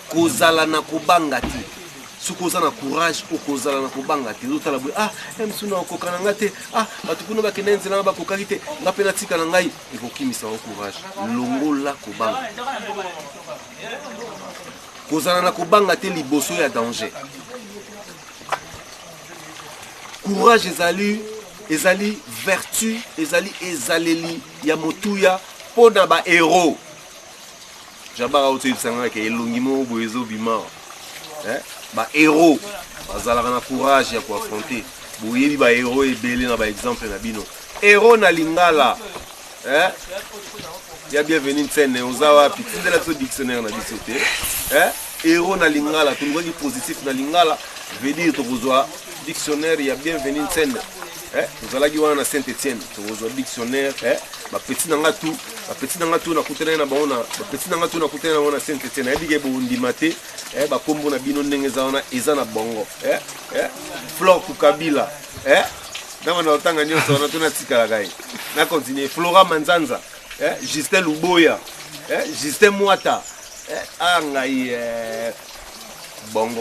Kozala na kobanga te. Soki oza na courage, okozala na kobanga te. Ozotala boye, ah, eh, mosusu na okoka na ngai te, ah, bato kuna bakenda nzela na bakokaki te, nga mpe natika na ngai. Ekokimisa yo courage. Longola kobanga. Kozala na kobanga te liboso ya danger. Courage ezali ezali vertu, ezali ezaleli ya motuya mpo na ba héros. Jabara otoyebisa ngai ke elongi moko boye ezobima eh? Ba héros bazalaka na courage ya koaffronter. Boyebi ba héros ebele na ba exemple na bino. Héros na lingala eh? Ya bienvenu Nsene, oza wapi? Tindela biso dictionnaire na biso te eh? Héros na lingala, tolukaki positif na lingala, veut dire tokozwa dictionnaire ya bienvenu Nsene eh? Tozalaki wana na Saint Etienne, tokozwa dictionnaire eh? Bapeti na nga tu, bapeti na nga tu nakutanaki na bango na bapeti na nga tu nakutanaki na bango na Saint Etienne. Nayebi ke bondima te eh? Bakombo na bino ndenge eza wana eza na bongo eh? Eh? Flore Kukabila eh? Ntango na otanga nyonso wana to natikalaka ye na continue. Flora Manzanza eh? Justin Luboya eh? Justin Mwata eh? Ah, ngai eh? Bongo.